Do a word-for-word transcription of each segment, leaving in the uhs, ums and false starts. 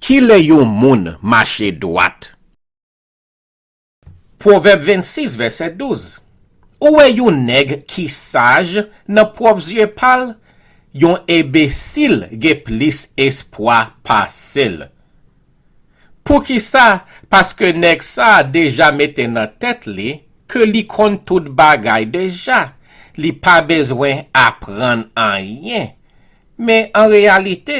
Kilè yon moun mache dwat? Pwovèb vennsis, vèsè douz. Ou wè yon nèg ki saj nan pwòp zye pa l? Yon enbesil gen plis espwa pase l. Poukisa? Paske nèg sa a deja mete nan tèt li ke li konn tout bagay deja, li pa bezwen aprann anyen. Men an reyalite,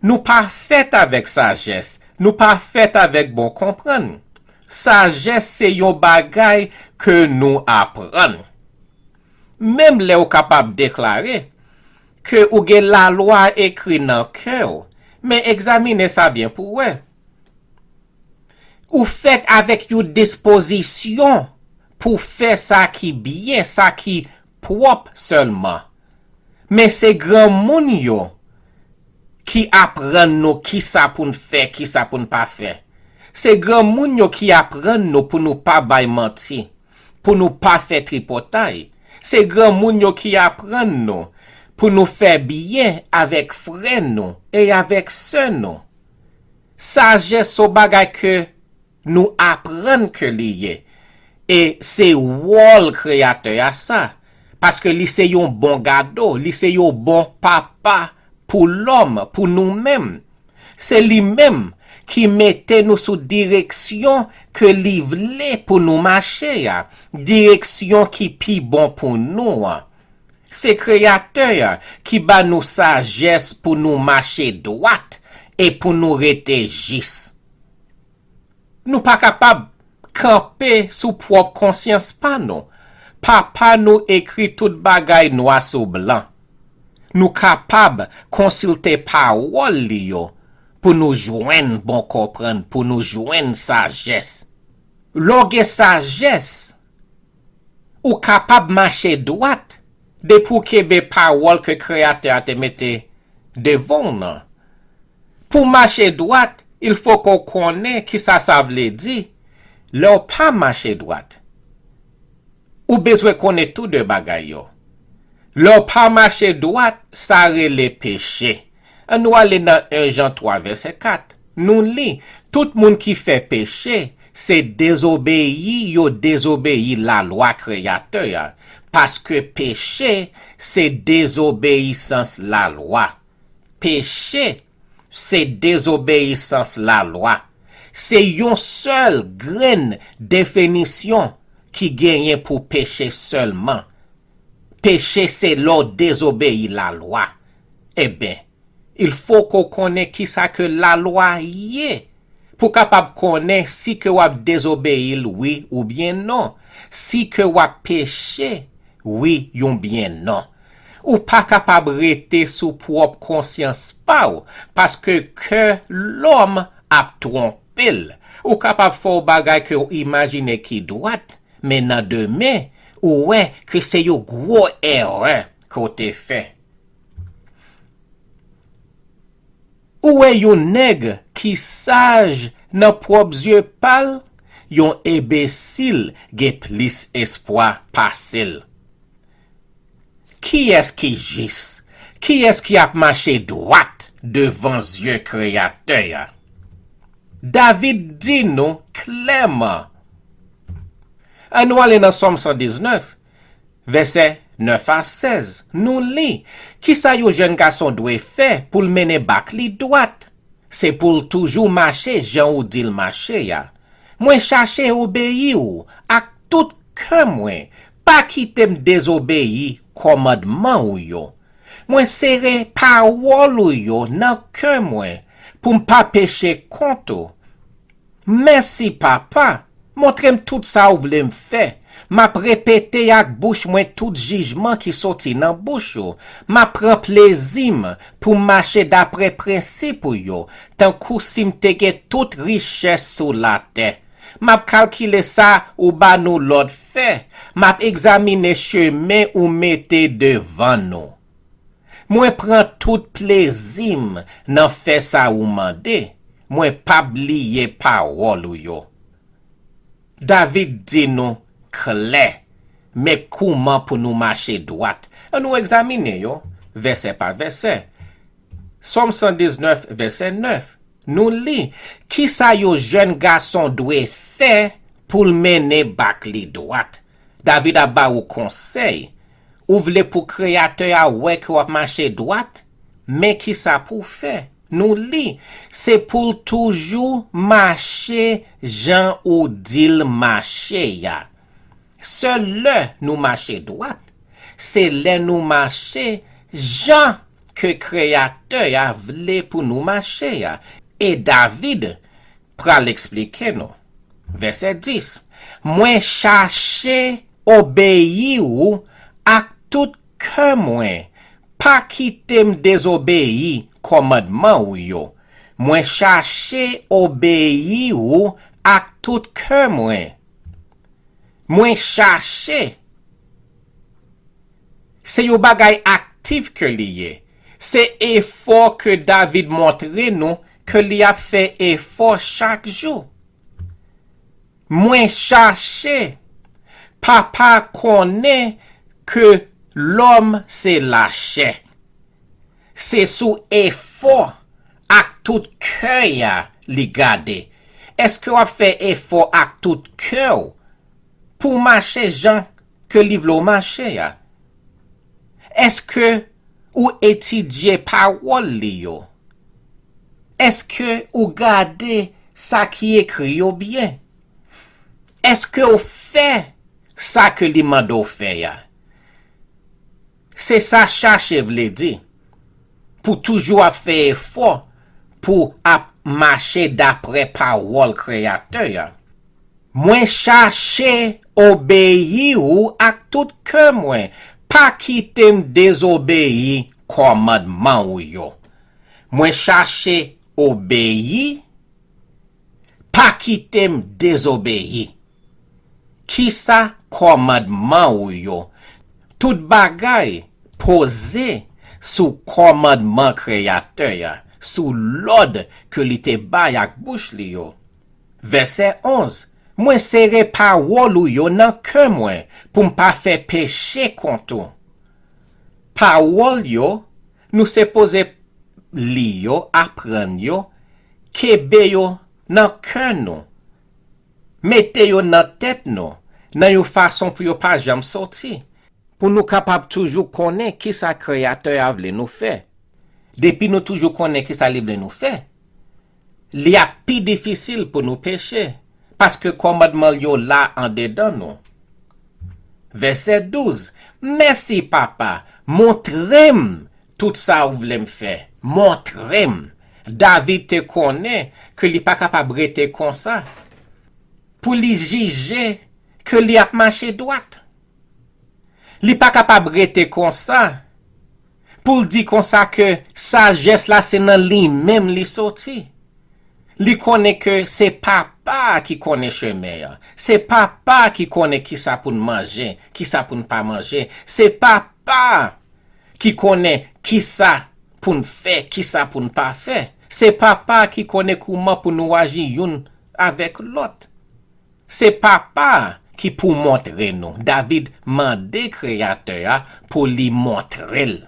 nou pa fèt avèk sajès, nou pa fèt avèk bon konprann. Sajès se yon bagay ke nou aprann. Menm lè w kapab deklare ke ou gen lalwa ekri nan kè w, men egzamine sa byen pou w wè. Ou fèt avèk yon dispozisyon pou fè sa ki byen, sa ki pwòp sèlman. Men se granmoun yo ki aprann nou kisa pou n fè, kisa pou n pa fè. Se granmoun yo ki aprann nou pou nou pa bay manti, pou nou pa fè tripotay. Se granmoun yo ki aprann nou pou nou fè byen avèk frè nou e avèk sè nou. Sajès se yon bagay ke nou aprann ke li ye. E se wòl Kreyatè a sa. Paske li se yon bon gado, li se yon bon papa pou lòm, pou nou menm. Se li menm ki mete nou sou direksyon ke li vle pou nou mache a, direksyon ki pi bon pou nou an. Se Kreyatè a ki ba nou sajès pou nou mache dwat e pou nou rete jis. Nou pa kapab kanpe sou pwòp konsyans pa nou. Papa nou ekri tout bagay nwa sou blan. Nou kapab konsilte pawòl li yo pou nou jwenn bon konprann, pou nou jwenn sajès. Lè w gen sajès, ou kapab mache dwat depi w kenbe pawòl ke Kreyatè a te mete devan w nan. Pou w mache dwat, il fo ke w konnen kisa sa vle di lè w pa mache dwat. Ou bezwen konnen tou de bagay yo. Lè w pa mache dwat, sa rele peche. Ann nou ale nan en Jan twa vèsè kat. Nou li, tout moun ki fè peche, se dezobeyi yo dezobeyi lalwa Kreyatè a, paske peche se dezobeyisans lalwa. Peche se dezobeyisans lalwa. Se yon sèl grenn definisyon ki genyen pou peche sèlman. Peche se lè w dezobeyi lalwa. Eben, il fo ke w konnen kisa ke lalwa ye, pou w kapab konnen si ke w ap dezobeyi l wi oubyen non, si ke w ap peche wi oubyen non. Ou pa kapab rete sou pwòp konsyans pa w, paske kè lòm ap twonpe l. Ou kapab fè yon bagay ke w imajine ki dwat, men nan demen, ou wè ke se yon gwo erè ke w te fè. Ou wè yon nèg ki saj nan pwòp zye pa l, yon enbesil gen plis espwa pase l. Kiyès ki jis? Kiyès ki ap mache dwat devan zye Kreyatè a? David di nou klèman. Ann nou ale nan Sòm san diznèf, vèsè nèf a sèz. Nou li, kisa yon jèn gason dwe fè pou l mennen bak li dwat? Se pou l toujou mache jan ou di l mache a. Mwen chache obeyi w ak tout kè mwen, pa kite m dezobeyi kòmandman ou yo. Mwen sere pawòl ou yo nan kè mwen pou m pa peche kont ou. Mèsi, Papa. Montre m tout sa w vle m fè. M ap repete ak bouch mwen tout jijman ki soti nan bouch ou. M ap pran plezi m pou m mache dapre prensip ou yo, tankou si m te gen tout richès sou latè. M ap kalkile sa ou ba nou lòd fè. M ap egzamine chemen ou mete devan nou. Mwen pran tout plezi m nan fè sa ou mande. Mwen p ap bliye pawòl ou yo. David di nou klè, men kouman pou nou mache dwat. Ann nou egzamine yo, vèsè pa vèsè. Sòm san diznèf, vèsè nèf. Nou li, kisa yon jèn gason dwe fè pou l mennen bak li dwat? David ap ba ou konsèy. Ou vle pou Kreyatè a wè ke w ap mache dwat? Men kisa pou w fè. Nou li, se pou l toujou mache jan ou di l mache a. Sèl lè nou mache dwat, se lè nou mache jan ke Kreyatè a vle pou nou mache a. E David pral eksplike nou. Vèsè dis, mwen chache obeyi ou ak tout kè mwen, pa kite m dezobeyi kòmandman ou yo. Mwen chache obeyi ou ak tout kè mwen. Mwen chache. Se yon bagay aktif ke li ye. Se efò ke David montre nou ke li ap fè efò chak jou. Mwen chache. Papa konnen ke lòm se lachè. Se sou efò ak tout kè a li gade. Èske w ap fè efò ak tout kè w pou w mache jan ke li vle w mache a? Èske ou etidye pawòl li yo? Èske ou gade sa ki ekri yo byen? Èske w fè sa ke li mande w fè a? Se sa chache vle di. Pou toujou ap fè efò pou ap mache daprè pawòl Kreyatè a. Mwen chache obeyi ou ak tout kè mwen. Pa kite m dezobeyi kòmandman ou yo. Mwen chache obeyi, pa kite m dezobeyi. Kisa kòmandman ou yo? Tout bagay poze sou kòmandman Kreyatè a, sou lòd ke li te bay ak bouch li yo. Vèsè onz, mwen sere pawòl ou yo nan kè mwen pou m pa fè peche kont ou. Pawòl yo, nou sipoze li yo, aprann yo, kenbe yo nan kè nou, mete yo nan tèt nou, nan yon fason pou yo pa janm soti. Pou nou kapab toujou konnen kisa Kreyatè a vle nou fè. Depi nou toujou konnen kisa li vle nou fè, li ap pi difisil pou nou peche, paske kòmandman l yo la andedan nou. Vèsè douz, mèsi, Papa, montre m tout sa ou vle m fè. Montre m. David te konnen ke li pa kapab rete konsa pou li jije ke li ap mache dwat. Li pa kapab rete konsa pou l di konsa ke sajès la se nan li menm li soti. Li konnen ke se Papa a ki konnen chemen an. Se Papa a ki konnen kisa pou n manje, kisa pou n pa manje. Se Papa a ki konnen kisa pou n fè, kisa pou n pa fè. Se Papa a ki konnen kouman pou nou aji youn avèk lòt. Se Papa a ki pou montre nou. David mande Kreyatè a pou li montre l.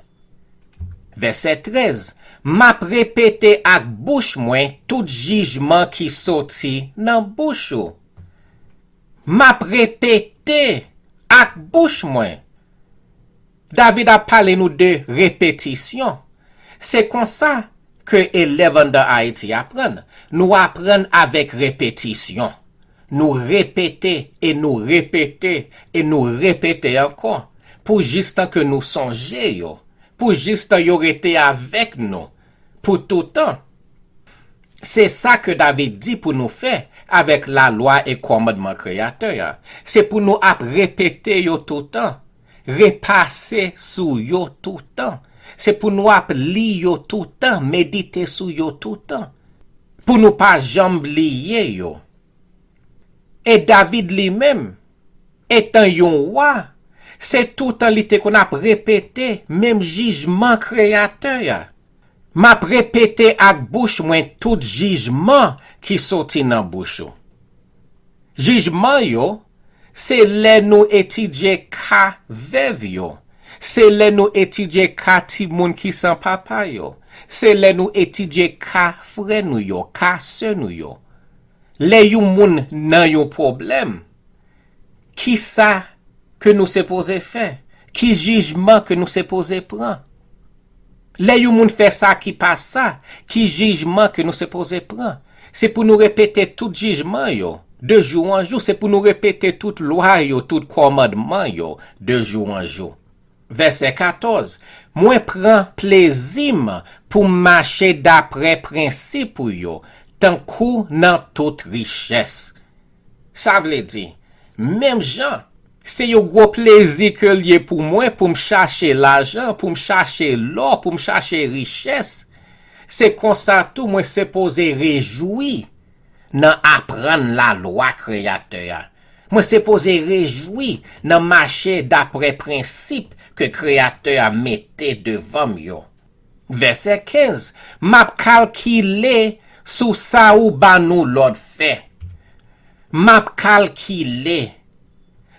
Vèsè trèz, m ap repete ak bouch mwen tout jijman ki soti nan bouch ou. M ap repete ak bouch mwen. David ap pale nou de repetisyon. Se konsa ke elèv anndan Ayiti aprann. Nou aprann avèk repetisyon. Nou repete e nou repete e nou repete ankò, pou jistan ke nou sonje yo, pou jistan yo rete avèk nou pou toutan. Se sa ke David di pou nou fè avèk lalwa e kòmandman Kreyatè a. Se pou nou ap repete yo toutan, repase sou yo toutan. Se pou nou ap li yo toutan, medite sou yo toutan. Pou nou pa janm bliye yo. E David li menm, etan yon wa, se toutan li te konn ap repete menm jijman Kreyatè a. M ap repete ak bouch mwen tout jijman ki soti nan bouch ou. Jijman yo, se lè nou etidye ka vèv yo. Se lè nou etidye ka timoun ki san papa yo. Se lè nou etidye ka frè nou yo, ka sè nou yo. Lè yon moun nan yon pwoblèm, ki sa ke nou sipoze fè? Ki jijman ke nou sipoze pran? Lè yon moun fè sa ki pa sa, ki jijman ke nou sipoze pran? Se pou nou repete tout jijman yo, de jou an jou. Se pou nou repete tout lwa yo, tout kòmandman yo, de jou an jou. Vèsè katòz, mwen pran plezi m pou m mache dapre prensip ou yo, tankou nan tout richès. Sa vle di, menm jan, se yon gwo plezi ke l ye pou mwen pou m chache lajan, pou m chache lò, pou m chache richès. Se konsa tou mwen sipoze rejwi nan aprann lalwa Kreyatè a. Mwen sipoze rejwi nan mache dapre prensip ke Kreyatè a mete devan m yo. Vèsè kenz, m ap kalkile sou sa ou ba nou lòd fè. M ap kalkile.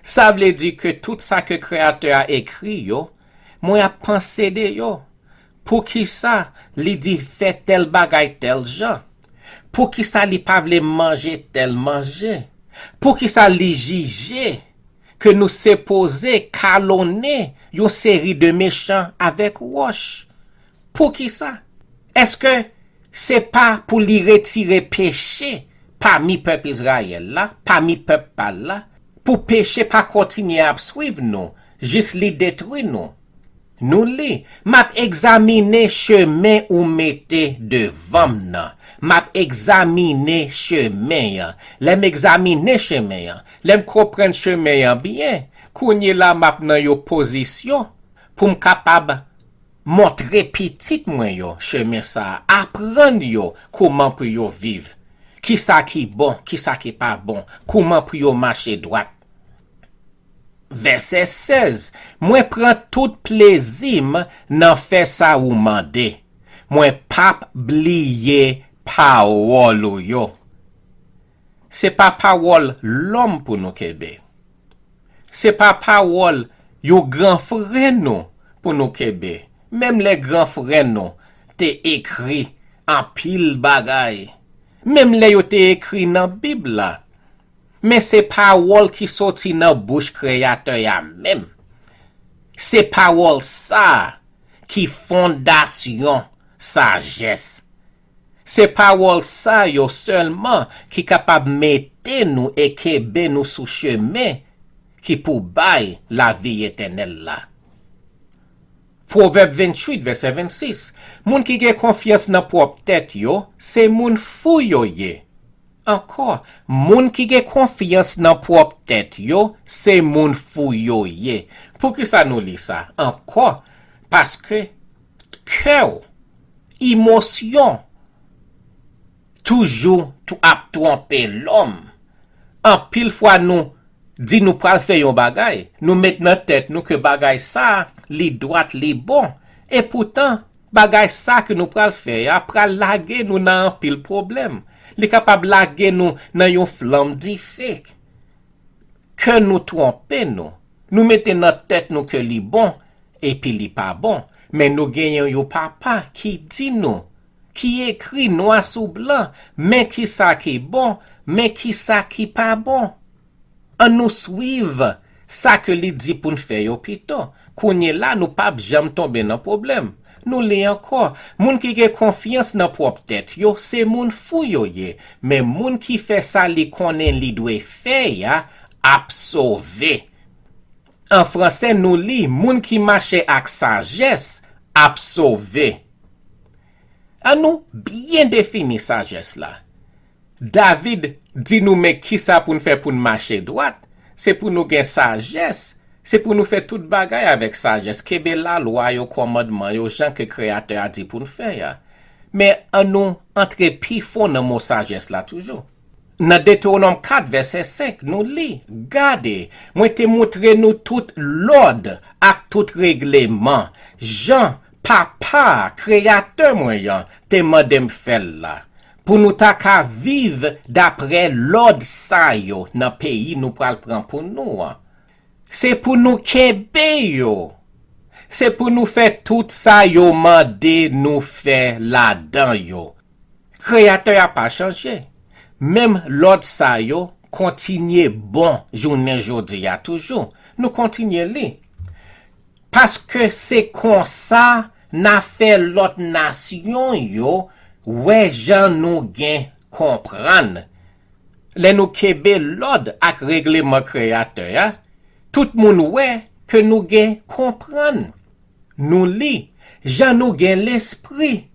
Sa vle di ke tout sa ke Kreyatè a ekri yo, mwen ap panse de yo. Poukisa li di fè tèl bagay tèl jan? Poukisa li pa vle manje tèl manje? Poukisa li jije ke nou sipoze kalonnen yon seri de mechan avèk wòch? Poukisa? Èske se pa pou li retire peche pami pèp Izrayèl la, pami pèp pa l la, pou peche pa kontinye ap swiv nou jis li detwi nou? Nou li, m ap egzamine chemen ou mete devan m nan. M ap egzamine chemen an. Lè m egzamine chemen an, lè m konprann chemen an byen, kounye la m ap nan yon pozisyon pou m kapab montre pitit mwen yo chemen sa a, aprann yo kouman pou yo viv, kisa ki bon, kisa ki pa bon, kouman pou yo mache dwat. Vèsè sèz, mwen pran tout plezi m nan fè sa ou mande. Mwen p ap bliye pawòl ou yo. Se pa pawòl lòm pou nou kenbe. Se pa pawòl yon gran frè nou pou nou kenbe. Menm lè gran frè nou te ekri anpil bagay. Menm lè yo te ekri nan Bib la. Men se pawòl ki soti nan bouch Kreyatè a menm. Se pawòl sa a ki fondasyon sajès. Se pawòl sa yo sèlman ki kapab mete nou e kenbe nou sou chemen ki pou bay lavi etènèl la. Pwovèb venntuit, vèsè vennsis, moun ki gen konfyans nan pwòp tèt yo, se moun fou yo ye. Ankò, moun ki gen konfyans nan pwòp tèt yo, se moun fou yo ye. Poukisa nou li sa? Ankò, paske kè w, emosyon, toujou tou ap twonpe lòm. Anpil fwa nou di nou pral fè yon bagay, nou met nan tèt nou ke bagay sa a, li dwat, li bon. Epoutan, bagay sa ke nou pral fè a pral lage nou nan anpil pwoblèm. Li kapab lage nou nan yon flanm dife. Kè nou twonpe nou. Nou mete nan tèt nou ke li bon, epi li pa bon. Men nou genyen yon papa ki di nou, ki ekri nwa sou blan, men kisa ki bon, men kisa ki pa bon. Ann nou swiv sa ke li di pou n fè yo pito. Kounye la, nou p ap janm tonbe nan pwoblèm. Nou li ankò, moun ki gen konfyans nan pwòp tèt yo, se moun fou yo ye, men moun ki fè sa li konnen li dwe fè a ap sove. An fransè, nou li, moun ki mache ak sajès ap sove. Ann nou byen defini sajès la. David di nou men kisa pou n fè pou n mache dwat, se pou nou gen sajès, se pou nou fè tout bagay avèk sajès, kenbe lalwa yo, kòmandman yo, jan ke Kreyatè a di pou n fè a. Men ann nou antre pi fon nan mo sajès la toujou. Nan Detewonòm kat vèsè senk, nou li, gade, mwen te montre nou tout lòd ak tout regleman, jan Papa, Kreyatè mwen an, te mande m fè l la, pou nou ta ka viv dapre lòd sa yo nan peyi nou pral pran pou nou an. Se pou nou kenbe yo. Se pou nou fè tout sa yo mande nou fè ladan yo. Kreyatè a pa chanje. Menm lòd sa yo kontinye bon jounen jodi a toujou. Nou kontinye li. Paske se konsa n a fè lòt nasyon yo wè jan nou gen konprann. Lè nou kenbe lòd ak regleman Kreyatè a, tout moun wè ke nou gen konprann. Nou li, jan nou gen lespri.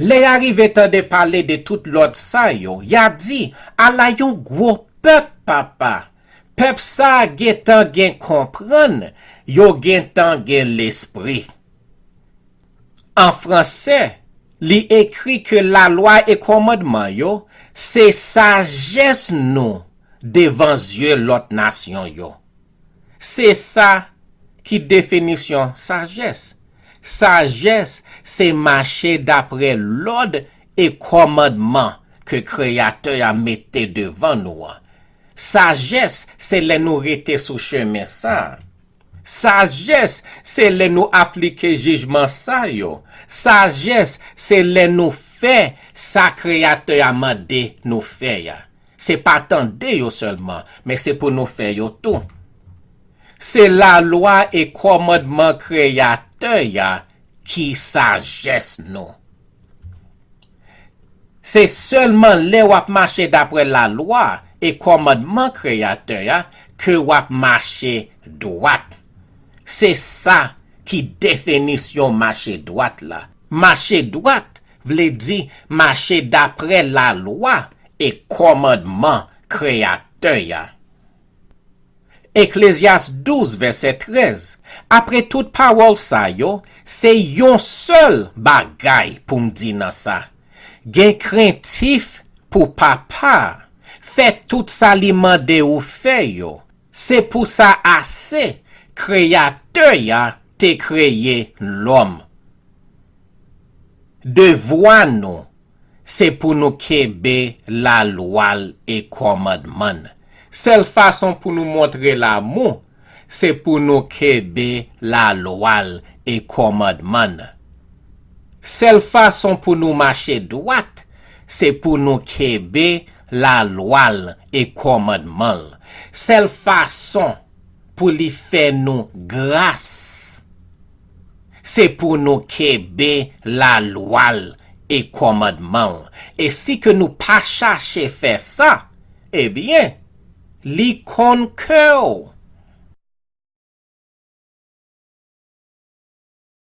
Lè y a rive tande pale de tout lòd sa yo, y a di, ala yon gwo pèp, papa! Pèp sa a gentan gen konprann, yo gentan gen lespri. An fransè, li ekri ke lalwa e kòmandman yo se sajès nou devan zye lòt nasyon yo. Se sa ki definisyon sajès. Sajès se mache dapre lòd e kòmandman ke Kreyatè a mete devan nou an. Sajès se lè nou rete sou chemen sa a. Sajès se lè nou aplike jijman sa yo. Sajès se lè nou fè sa Kreyatè a mande nou fè a. Se pa tande yo sèlman, men se pou nou fè yo tou. Se lalwa e kòmandman Kreyatè a ki sajès nou. Se sèlman lè w ap mache dapre lalwa e kòmandman Kreyatè a ke w ap mache dwat. Se sa ki definisyon mache dwat la. Mache dwat vle di mache dapre lalwa e kòmandman Kreyatè a. Eklezyas douz, vèsè trèz. Apre tout pawòl sa yo, se yon sèl bagay pou m di nan sa. Gen krentif pou Papa a. Fè tout sa li mande ou fè yo. Se pou sa ase Kreyatè a te kreye lòm. Devwa nou, se pou nou kenbe lalwa l e kòmandman l. Sèl fason pou nou montre lamou, se pou nou kenbe lalwa l e kòmandman l. Sèl fason pou nou mache dwat, se pou nou kenbe lalwa l e kòmandman l. Sèl fason pou li fè nou gras, se pou nou kenbe lalwa l e kòmandman l. E si ke nou pa chache fè sa, ebyen, li konn kè w